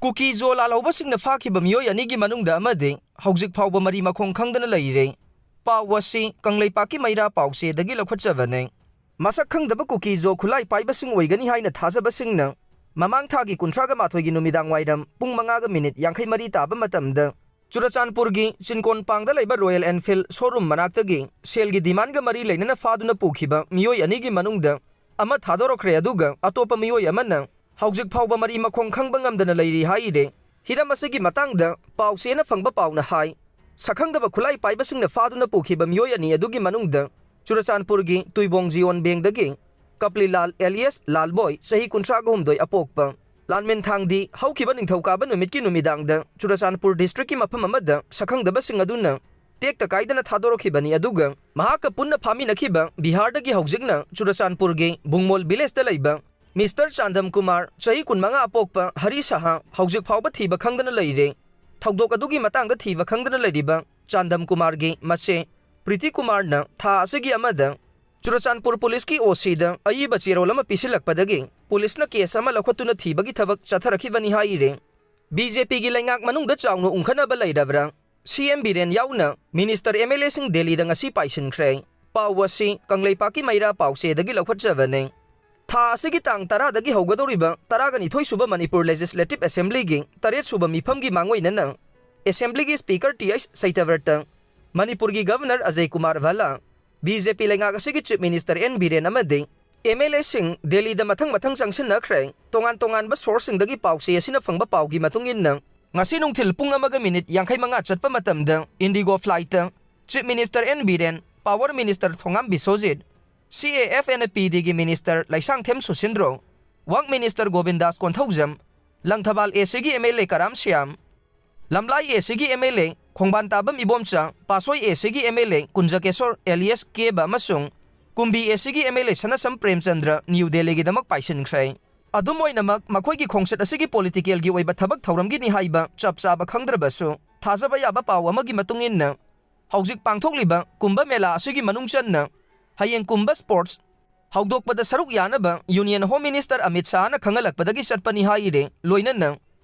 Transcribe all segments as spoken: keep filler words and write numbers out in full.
ꯀꯨꯀꯤ ꯖꯣ ꯂꯥꯜꯍꯧꯕꯁꯤꯡꯅ ꯐꯥꯈꯤꯕ ꯃꯤꯑꯣꯏ ꯑꯅꯤꯒꯤ ꯃꯅꯨꯡꯗ ꯑꯃꯗꯤ ꯍꯧꯖꯤꯛ ꯐꯥꯎꯕ ꯃꯔꯤ ꯃꯈꯣꯡ ꯈꯪꯗꯅ ꯂꯩꯔꯤ꯫ ꯄꯥꯎ ꯑꯁꯤ ꯀꯪꯂꯩꯄꯥꯛꯀꯤ ꯃꯩꯔꯥ ꯄꯥꯎꯆꯦꯗꯒꯤ ꯂꯧꯈꯠꯆꯕꯅꯤ꯫ ꯃꯁꯛ ꯈꯪꯗꯕ ꯀꯨꯀꯤ ꯖꯣ ꯈꯨꯠꯂꯥꯏ ꯄꯥꯏꯕꯁꯤꯡ ꯑꯣꯏꯒꯅꯤ ꯍꯥꯏꯅ ꯊꯥꯖꯕꯁꯤꯡꯅ ꯃꯃꯥꯡ ꯊꯥꯒꯤ ꯀꯨꯟꯊ꯭ꯔꯥꯒ ꯃꯥꯊꯣꯏꯒꯤ ꯅꯨꯃꯤꯗꯥꯡ ꯋꯥꯏꯔꯝ ꯄꯨꯡ ꯃꯉꯥꯒ ꯃꯤꯅꯤꯠ ꯌꯥꯡꯈꯩ ꯃꯔꯤ ꯇꯥꯕ ꯃꯇꯝꯗ ꯆꯨꯔꯆꯥꯟꯄꯨꯔꯒꯤ ꯆꯤꯟꯀꯣꯟꯄꯥꯡꯗ ꯂꯩꯕ ꯔꯣꯌꯦꯜ ꯑꯦꯟꯐꯤꯜꯗ ꯁꯣꯔꯨꯝ ꯃꯅꯥꯛꯇꯒꯤ ꯁꯦꯜꯒꯤ ꯗꯤꯃꯥꯟꯒ ꯃꯔꯤ ꯂꯩꯅꯅ ꯐꯥꯗꯨꯅ ꯄꯨꯈꯤꯕ ꯃꯤꯑꯣꯏ ꯑꯅꯤꯒꯤ ꯃꯅꯨꯡꯗ ꯑꯃ ꯊꯥꯗꯣꯔꯛꯈ꯭ꯔꯦ, ꯑꯗꯨꯒ ꯑꯇꯣꯞꯄ ꯃꯤꯑꯣꯏ ꯑꯃꯅ ꯍꯧꯖꯤꯛ ꯐꯥꯎꯕ ꯃꯔꯤ ꯃꯈꯣꯡ ꯈꯪꯕ ꯉꯝꯗꯅ ꯂꯩꯔꯤ ꯍꯥꯏꯔꯦ꯫ ꯍꯤꯔꯝ ꯑꯁꯤꯒꯤ ꯃꯇꯥꯡꯗ ꯄꯥꯎꯆꯦꯅ ꯐꯪꯕ ꯄꯥꯎꯅ ꯍꯥꯏ, ꯁꯛꯈꯪꯗꯕ ꯈꯨꯠꯂꯥꯏ ꯄꯥꯏꯕꯁꯤꯡꯅ ꯐꯥꯗꯨꯅ ꯄꯨꯈꯤꯕ ꯃꯤꯑꯣꯏ ꯑꯅꯤ ꯑꯗꯨꯒꯤ ꯃꯅꯨꯡꯗ ꯆꯨꯔꯆꯥꯟꯄꯨꯔꯒꯤ ꯇꯨꯏꯕꯣꯡ ꯖꯤꯑꯣꯟ ꯕꯦꯡꯗꯒꯤ ꯀꯄꯂꯤꯂꯥꯜ ꯑꯦꯂꯤꯌꯥꯁ ꯂꯥꯜꯕꯣꯏ, ꯆꯍꯤ ꯀꯨꯟꯊ꯭ꯔꯥꯒ ꯍꯨꯝꯗꯣꯏ ꯑꯄꯣꯛꯄ, ꯂꯥꯟꯃꯦꯟꯊꯥꯡꯗꯤ ꯍꯧꯈꯤꯕ ꯅꯤꯡꯊꯧꯀꯥꯕ ꯅꯨꯃꯤꯠꯀꯤ ꯅꯨꯃꯤꯗꯥꯡꯗ ꯆꯨꯔꯆꯥꯟꯄꯨꯔ ꯗꯤꯁꯇ꯭ꯔꯤꯛꯀꯤ ꯃꯐꯝ ꯑꯃꯗ ꯁꯛꯈꯪꯗꯕꯁꯤꯡ ꯑꯗꯨꯅ ꯇꯦꯛꯇ ꯀꯥꯏꯗꯅ ꯊꯥꯗꯣꯔꯛꯈꯤꯕꯅꯤ, ꯑꯗꯨꯒ ꯃꯍꯥꯛꯀ ꯄꯨꯟꯅ ꯐꯥꯃꯤꯟꯅꯈꯤꯕ ꯕꯤꯍꯥꯔꯗꯒꯤ ꯍꯧꯖꯤꯛꯅ ꯆꯨꯔꯆꯥꯟꯄꯨꯔꯒꯤ ꯕꯨꯡꯃꯣꯜ ꯚꯤꯂꯦꯖꯇ ꯂꯩꯕ ꯃꯤꯁꯇꯔ ꯆꯥꯟꯗꯝ ꯀꯨꯃꯥꯔ, ꯆꯍꯤ ꯀꯨꯟꯃꯉꯥ ꯑꯄꯣꯛꯄ, ꯍꯔꯤ ꯁꯍꯥ, ꯍꯧꯖꯤꯛ ꯐꯥꯎꯕ ꯊꯤꯕ ꯈꯪꯗꯅ ꯂꯩꯔꯦ꯫ ꯊꯧꯗꯣꯛ ꯑꯗꯨꯒꯤ ꯃꯇꯥꯡꯗ ꯊꯤꯕ ꯈꯪꯗꯅ ꯂꯩꯔꯤꯕ ꯆꯥꯟꯗꯝ ꯀꯨꯃꯥꯔꯒꯤ ꯃꯆꯦ ꯄ꯭ꯔꯤꯇꯤ ꯀꯨꯃꯥꯔꯅ ꯊꯥ ꯑꯁꯤꯒꯤ ꯑꯃꯗ ꯆꯨꯔꯆꯥꯟꯄꯨꯔ ꯄꯨꯂꯤꯁꯀꯤ ꯑꯣꯁꯤꯗ ꯑꯏꯕ ꯆꯦꯔꯣꯜ ꯑꯃ ꯄꯤꯁꯤꯜꯂꯛꯄꯗꯒꯤ ꯄꯨꯂꯤꯁꯅ ꯀꯦꯁ ꯑꯃ ꯂꯧꯈꯠꯇꯨꯅ ꯊꯤꯕꯒꯤ ꯊꯕꯛ ꯆꯠꯊꯔꯛꯈꯤꯕꯅꯤ ꯍꯥꯏꯔꯦ꯫ ꯕꯤ ꯖꯦ ꯄꯤꯒꯤ ꯂꯩꯉꯥꯛ ꯃꯅꯨꯡꯗ ꯆꯥꯎꯅ ꯎꯪꯈꯠꯅꯕ ꯂꯩꯔꯕ꯭ꯔꯥ? ꯁꯤ ꯑꯦꯝ ꯕꯤꯔꯦꯟ ꯌꯥꯎꯅ ꯃꯤꯅꯤꯁꯇꯔ, ꯑꯦꯝ ꯑꯦꯜ ꯑꯦꯁꯤꯡ ꯗꯦꯜꯂꯤꯗ ꯉꯁꯤ ꯄꯥꯏꯁꯤꯟꯈ꯭ꯔꯦ꯫ ꯄꯥꯎ ꯑꯁꯤ ꯀꯪꯂꯩꯄꯥꯛꯀꯤ ꯃꯩꯔꯥ ꯄꯥꯎꯆꯦꯗꯒꯤ ꯂꯧꯈꯠꯆꯕꯅꯤ꯫ ꯊꯥ ꯑꯁꯤꯒꯤ ꯇꯥꯡ ꯇꯔꯥꯗꯒꯤ ꯍꯧꯒꯗꯧꯔꯤꯕ ꯇꯔꯥꯒ ꯅꯤꯊꯣꯏ ꯁꯨꯕ ꯃꯅꯤꯄꯨꯔ ꯂꯦꯖꯤꯁꯂꯦꯇꯤꯚ ꯑꯦꯁꯦꯝꯕ꯭ꯂꯤꯒꯤ ꯇꯔꯦꯠ ꯁꯨꯕ ꯃꯤꯐꯝꯒꯤ ꯃꯥꯡꯑꯣꯏꯅꯅ ꯑꯦꯁꯦꯝꯕ꯭ꯂꯤꯒꯤ ꯁ꯭ꯄꯤꯀꯔ ꯇꯤ ꯑꯩꯆ ꯁꯩꯇꯕ꯭ꯔꯇ, ꯃꯅꯤꯄꯨꯔꯒꯤ governor Ajay Kumar ꯚꯜꯂꯥ, B J ꯄꯤ ꯂꯩꯉꯥꯛ ꯑꯁꯤꯒꯤ ꯆꯤꯐ ꯃꯤꯅꯤꯁꯇꯔ ꯑꯦꯟ ꯕꯤꯔꯦꯟ ꯑꯃꯗꯤ ꯑꯦꯝ ꯑꯦꯜ ꯑꯦꯁꯤꯡ ꯗꯦꯜꯂꯤꯗ ꯃꯊꯪ ꯃꯊꯪ ꯆꯪꯁꯤꯟꯅꯈ꯭ꯔꯦ꯫ ꯇꯣꯉꯥꯟ ꯇꯣꯉꯥꯟꯕ ꯁꯣꯔꯁꯁꯤꯡꯗꯒꯤ ꯄꯥꯎꯆꯦ ꯑꯁꯤꯅ ꯐꯪꯕ ꯄꯥꯎꯒꯤ ꯃꯇꯨꯡ ꯏꯟꯅ, ꯉꯁꯤ ꯅꯨꯡꯊꯤꯜ ꯄꯨꯡ ꯑꯃꯒ ꯃꯤꯅꯤꯠ ꯌꯥꯡꯈꯩ ꯃꯉꯥ ꯆꯠꯄ ꯃꯇꯝꯗ ꯏꯟꯗꯤꯒꯣ ꯐ꯭ꯂꯥꯏꯠꯇ chief minister N Biren, power minister Thongam Biswajit, C A F N P ꯗꯤꯒꯤ minister Leishangthem Susindro, work minister Govindas Konthoujam, Langthabal A ꯁꯤꯒꯤ M L A Karam Shyam, Lamlai A ꯁꯤꯒꯤ ꯑꯦꯝ ꯑꯦꯜ ꯑꯦ ꯈꯣꯡꯕꯥꯟꯇꯥꯕꯝ ꯏꯕꯣꯝꯆꯥ, ꯄꯥꯠꯁꯣꯏ ꯑꯦ ꯁꯤꯒꯤ ꯑꯦꯝ ꯑꯦꯜ ꯑꯦ ꯀꯨꯟꯖꯀꯦꯁꯣꯔ ꯑꯦꯂꯤꯌꯥꯁ ꯀꯦꯕ ꯑꯃꯁꯨꯡ ꯀꯨꯝꯕꯤ ꯑꯦ ꯁꯤꯒꯤ ꯑꯦꯝ ꯑꯦꯜ ꯑꯦ ꯁꯅꯥꯁꯝ ꯄ꯭ꯔꯦꯝꯆꯟꯗ꯭ꯔ ꯅ꯭ꯌꯨ ꯗꯦꯜꯂꯤꯒꯤꯗꯃꯛ ꯄꯥꯏꯁꯤꯟꯈ꯭ꯔꯦ꯫ ꯑꯗꯨꯝ ꯑꯣꯏꯅꯃꯛ, ꯃꯈꯣꯏꯒꯤ ꯈꯣꯡꯆꯠ ꯑꯁꯤꯒꯤ ꯄꯣꯂꯤꯇꯤꯀꯦꯜꯒꯤ ꯑꯣꯏꯕ ꯊꯕꯛ ꯊꯧꯔꯝꯒꯤꯅꯤ ꯍꯥꯏꯕ ꯆꯞ ꯆꯥꯕ ꯈꯪꯗ꯭ꯔꯕꯁꯨ, ꯊꯥꯖꯕ ꯌꯥꯕ ꯄꯥꯎ ꯑꯃꯒꯤ ꯃꯇꯨꯡ ꯏꯟꯅ, ꯍꯧꯖꯤꯛ ꯄꯥꯡꯊꯣꯛꯂꯤꯕ ꯀꯨꯝꯚ ꯃꯦꯂꯥ ꯑꯁꯤꯒꯤ ꯃꯅꯨꯡ ꯆꯟꯅ ꯍꯌꯦꯡ ꯀꯨꯝꯚ ꯁ꯭ꯄꯣꯔꯠꯁ ꯍꯧꯗꯣꯛꯄꯗ ꯁꯔꯨꯛ ꯌꯥꯅꯕ ꯌꯨꯅꯤꯌꯟ ꯍꯣꯝ ꯃꯤꯅꯤꯁꯇꯔ ꯑꯃꯤꯠ ꯁꯥꯍꯅ ꯈꯪꯍꯜꯂꯛꯄꯗꯒꯤ ꯆꯠꯄꯅꯤ ꯍꯥꯏꯔꯦ꯫ ꯂꯣꯏꯅꯅ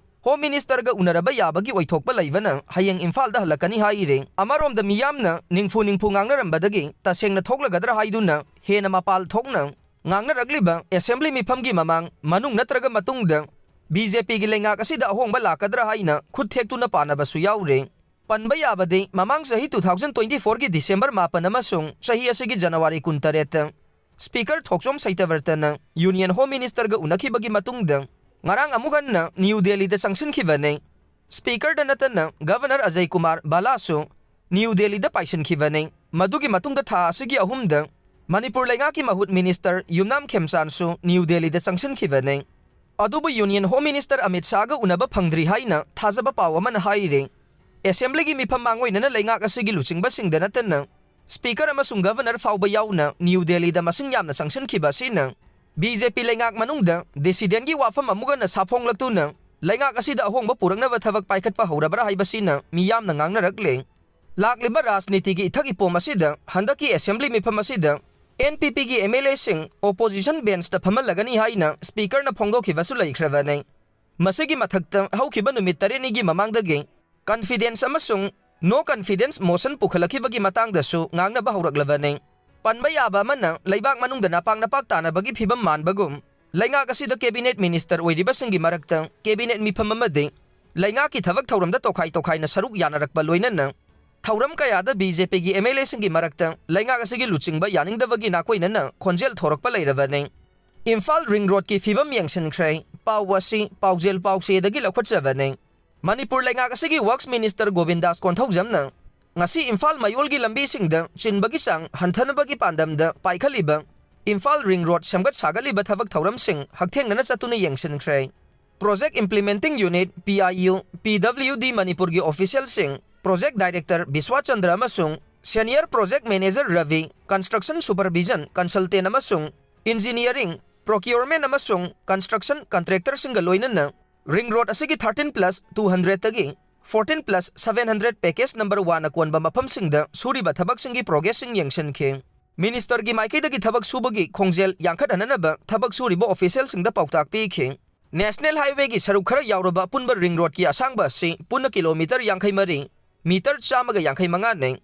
Home Ministerꯒ ꯎꯅꯔꯕ ꯌꯥꯕꯒꯤ ꯑꯣꯏꯊꯣꯛꯄ ꯂꯩꯕꯅ ꯍꯌꯦꯡ ꯏꯝꯐꯥꯜꯗ ꯍꯜꯂꯛꯀꯅꯤ ꯍꯥꯏꯔꯦ꯫ ꯑꯃꯔꯣꯝꯗ ꯃꯤꯌꯥꯝꯅ ꯅꯤꯡꯐꯨ ꯅꯤꯡꯐꯨ ꯉꯥꯡꯅꯔꯝꯕꯗꯒꯤ ꯇꯁꯦꯡꯅ ꯊꯣꯛꯂꯒꯗ꯭ꯔꯥ ꯍꯥꯏꯗꯨꯅ ꯍꯦꯟꯅ ꯃꯄꯥꯜ ꯊꯣꯛꯅ ꯉꯥꯡꯅꯔꯛꯂꯤꯕ ꯑꯦꯁꯦꯝꯕ꯭ꯂꯤ ꯃꯤꯐꯝꯒꯤ ꯃꯃꯥꯡ, ꯃꯅꯨꯡ ꯅꯠꯇ꯭ꯔꯒ ꯃꯇꯨꯡꯗ ꯕꯤ ꯖꯦ ꯄꯤꯒꯤ ꯂꯩꯉꯥꯛ ꯑꯁꯤꯗ ꯑꯍꯣꯡꯕ ꯂꯥꯛꯀꯗ꯭ꯔꯥ ꯍꯥꯏꯅ ꯈꯨꯠ ꯊꯦꯛꯇꯨꯅ ꯄꯥꯅꯕꯁꯨ ꯌꯥꯎꯔꯦ꯫ ꯄꯟꯕ ꯌꯥꯕꯗꯤ, ꯃꯃꯥꯡ ꯆꯍꯤ two thousand twenty fourꯒꯤ December ꯃꯥꯄꯟ ꯑꯃꯁꯨꯡ ꯆꯍꯤ ꯑꯁꯤꯒꯤ January ꯀꯨꯟꯇꯔꯦꯠꯇ Speaker ꯊꯣꯛꯆꯣꯝ ꯁꯩꯇꯕ꯭ꯔꯇꯅ Union Home Ministerꯒ ꯎꯅꯈꯤꯕꯒꯤ ꯃꯇꯨꯡꯗ ꯉꯔꯥꯡ ꯑꯃꯨꯛ ꯍꯟꯅ ꯅ꯭ꯌꯨ ꯗꯦꯜꯂꯤꯗ ꯆꯪꯁꯤꯟꯈꯤꯕꯅꯤ꯫ Speakerꯗ ꯅꯠꯇꯅ Governor ꯑꯖꯌ ꯀꯨꯃꯥꯔ ꯚꯜꯂꯥꯁꯨ ꯅ꯭ꯌꯨ ꯗꯦꯜꯂꯤꯗ ꯄꯥꯏꯁꯤꯟꯈꯤꯕꯅꯤ꯫ ꯃꯗꯨꯒꯤ ꯃꯇꯨꯡꯗ ꯊꯥ ꯑꯁꯤꯒꯤ ꯑꯍꯨꯝꯗ ꯃꯅꯤꯄꯨꯔ ꯂꯩꯉꯥꯛꯀꯤ ꯃꯍꯨꯠ Minister ꯌꯨꯝꯅꯥꯝ ꯈꯦꯝꯆꯥꯟꯁꯨ ꯅ꯭ꯌꯨ ꯗꯦꯜꯂꯤꯗ ꯆꯪꯁꯤꯟꯈꯤꯕꯅꯤ꯫ ꯑꯗꯨꯕꯨ Union Home Minister ꯑꯃꯤꯠ ꯁꯥꯍꯒ ꯎꯅꯕ ꯐꯪꯗ꯭ꯔꯤ ꯍꯥꯏꯅ ꯊꯥꯖꯕ ꯄꯥꯎ ꯑꯃꯅ ꯍꯥꯏꯔꯤ꯫ ꯑꯦꯁꯦꯝꯕ꯭ꯂꯤꯒꯤ ꯃꯤꯐꯝ ꯃꯥꯡꯑꯣꯏꯅꯅ ꯂꯩꯉꯥꯛ ꯑꯁꯤꯒꯤ ꯂꯨꯆꯤꯡꯕꯁꯤꯡꯗ ꯅꯠꯇꯅ Speaker ꯑꯃꯁꯨꯡ Governor ꯐꯥꯎꯕ ꯌꯥꯎꯅ ꯅ꯭ꯌꯨ ꯗꯦꯜꯂꯤꯗ ꯃꯁꯤꯡ ꯌꯥꯝꯅ ꯆꯪꯁꯤꯟꯈꯤꯕ ꯑꯁꯤꯅ ꯕꯤ ꯖꯦ ꯄꯤ ꯂꯩꯉꯥꯛ ꯃꯅꯨꯡꯗ dissidentꯒꯤ ꯋꯥꯐꯝ ꯑꯃꯨꯛ ꯍꯟꯅ ꯁꯥꯐꯣꯡꯂꯛꯇꯨꯅ ꯂꯩꯉꯥꯛ ꯑꯁꯤꯗ ꯑꯍꯣꯡꯕ ꯄꯨꯔꯛꯅꯕ ꯊꯕꯛ ꯄꯥꯏꯈꯠꯄ ꯍꯧꯔꯕ꯭ꯔꯥ ꯍꯥꯏꯕꯁꯤꯅ ꯃꯤꯌꯥꯝꯅ ꯉꯥꯡꯅꯔꯛꯂꯦ꯫ ꯂꯥꯛꯂꯤꯕ ꯔꯥꯖꯅꯤꯇꯤꯒꯤ ꯏꯊꯛ ꯏꯄꯣꯝ ꯑꯁꯤꯗ ꯍꯟꯗꯛꯀꯤ ꯑꯦꯁꯦꯝꯕ꯭ꯂꯤ ꯃꯤꯐꯝ ꯑꯁꯤꯗ N P Pꯒꯤ M L Aꯁꯤꯡ opposition benchꯇ ꯐꯝꯍꯜꯂꯒꯅꯤ ꯍꯥꯏꯅ Speakerꯅ ꯐꯣꯡꯗꯣꯛꯈꯤꯕꯁꯨ ꯂꯩꯈ꯭ꯔꯕꯅꯤ꯫ ꯃꯁꯤꯒꯤ ꯃꯊꯛꯇ ꯍꯧꯈꯤꯕ ꯅꯨꯃꯤꯠ ꯇꯔꯦꯠꯅꯤꯒꯤ ꯃꯃꯥꯡꯗꯒꯤ confidence ꯑꯃꯁꯨꯡ no confidence motion ꯄꯨꯈꯠꯂꯛꯈꯤꯕꯒꯤ ꯃꯇꯥꯡꯗꯁꯨ ꯉꯥꯡꯅꯕ ꯍꯧꯔꯛꯂꯕꯅꯤ꯫ ꯄꯟꯕ ꯌꯥꯕ ꯑꯃꯅ, ꯂꯩꯕꯥꯛ ꯃꯅꯨꯡꯗ ꯅꯄꯥꯛ ꯅꯄꯥꯛ ꯇꯥꯅꯕꯒꯤ ꯐꯤꯕꯝ ꯃꯥꯟꯕꯒꯨꯝ, ꯂꯩꯉꯥꯛ ꯑꯁꯤꯗ cabinet minister ꯑꯣꯏꯔꯤꯕꯁꯤꯡꯒꯤ ꯃꯔꯛꯇ cabinet ꯃꯤꯐꯝ ꯑꯃꯗꯤ ꯂꯩꯉꯥꯛꯀꯤ ꯊꯕꯛ ꯊꯧꯔꯝꯗ ꯇꯣꯈꯥꯏ ꯇꯣꯈꯥꯏꯅ ꯁꯔꯨꯛ ꯌꯥꯅꯔꯛꯄ ꯂꯣꯏꯅꯅ ꯊꯧꯔꯝ ꯀꯌꯥꯗ B J Pꯒꯤ M L Aꯁꯤꯡꯒꯤ ꯃꯔꯛꯇ ꯂꯩꯉꯥꯛ ꯑꯁꯤꯒꯤ ꯂꯨꯆꯤꯡꯕ ꯌꯥꯅꯤꯡꯗꯕꯒꯤ ꯅꯥꯀꯣꯏꯅꯅ ꯈꯣꯟꯖꯦꯜ ꯊꯣꯔꯛꯄ ꯂꯩꯔꯕꯅꯤ꯫ ꯏꯝꯐꯥꯜ ꯔꯤꯡ ꯔꯣꯗꯀꯤ ꯐꯤꯕꯝ ꯌꯦꯡꯁꯤꯟꯈ꯭ꯔꯦ꯫ ꯄꯥꯎ ꯑꯁꯤ ꯄꯥꯎꯖꯦꯜ ꯄꯥꯎꯆꯦꯗꯒꯤ ꯂꯧꯈꯠꯆꯕꯅꯤ꯫ ꯃꯅꯤꯄꯨꯔ ꯂꯩꯉꯥꯛ ꯑꯁꯤꯒꯤ Works Minister ꯒꯣꯕꯤꯟꯗꯥꯁ ꯀꯣꯟꯊꯧꯖꯝꯅ ꯉꯁꯤ ꯏꯝꯐꯥꯜ ꯃꯌꯣꯜꯒꯤ ꯂꯝꯕꯤꯁꯤꯡꯗ ꯆꯤꯟꯕꯒꯤ ꯆꯥꯡ ꯍꯟꯊꯅꯕꯒꯤ ꯄꯥꯟꯗꯝꯗ ꯄꯥꯏꯈꯠꯂꯤꯕ ꯏꯝꯐꯥꯜ ꯔꯤꯡ ꯔꯣꯗ ꯁꯦꯝꯒꯠ ꯁꯥꯒꯠꯂꯤꯕ ꯊꯕꯛ ꯊꯧꯔꯝꯁꯤꯡ ꯍꯛꯊꯦꯡꯅꯅ ꯆꯠꯇꯨꯅ ꯌꯦꯡꯁꯤꯟꯈ꯭ꯔꯦ꯫ Project Implementing Unit, P I U, P W D ꯃꯅꯤꯄꯨꯔꯒꯤ officialꯁꯤꯡ, Project Director ꯕꯤꯁ꯭ꯋꯥꯆꯟꯗ꯭ꯔ ꯑꯃꯁꯨꯡ Senior Project Manager Ravi, Construction Supervision Consultant ꯑꯃꯁꯨꯡ Engineering, Procurement ꯑꯃꯁꯨꯡ Construction Contractorꯁꯤꯡꯒ ꯂꯣꯏꯅꯅ ꯔꯤꯡ ꯔꯣꯗ ꯑꯁꯤꯒꯤ thirteen plus two hundredꯇꯒꯤ fourteen plus seven hundred package number one ꯑꯀꯣꯟꯕ ꯃꯐꯝꯁꯤꯡꯗ ꯁꯨꯔꯤꯕ ꯊꯕꯛꯁꯤꯡꯒꯤ progressꯁꯤꯡ ꯌꯦꯡꯁꯤꯟꯈꯤ꯫ Ministerꯒꯤ ꯃꯥꯏꯀꯩꯗꯒꯤ ꯊꯕꯛ ꯁꯨꯕꯒꯤ ꯈꯣꯡꯖꯦꯜ ꯌꯥꯡꯈꯠꯍꯟꯅꯅꯕ ꯊꯕꯛ ꯁꯨꯔꯤꯕ officialꯁꯤꯡꯗ ꯄꯥꯎꯇꯥꯛ ꯄꯤꯈꯤ꯫ National Highwayꯒꯤ ꯁꯔꯨꯛ ꯈꯔ ꯌꯥꯎꯔꯕ ꯑꯄꯨꯟꯕ ring roadꯀꯤ ꯑꯁꯥꯡꯕ ꯑꯁꯤ ꯄꯨꯟꯅ kilometre ꯌꯥꯡꯈꯩ ꯃꯔꯤ, metre ꯆꯥꯝꯃꯒ ꯌꯥꯡꯈꯩ ꯃꯉꯥꯅꯤ꯫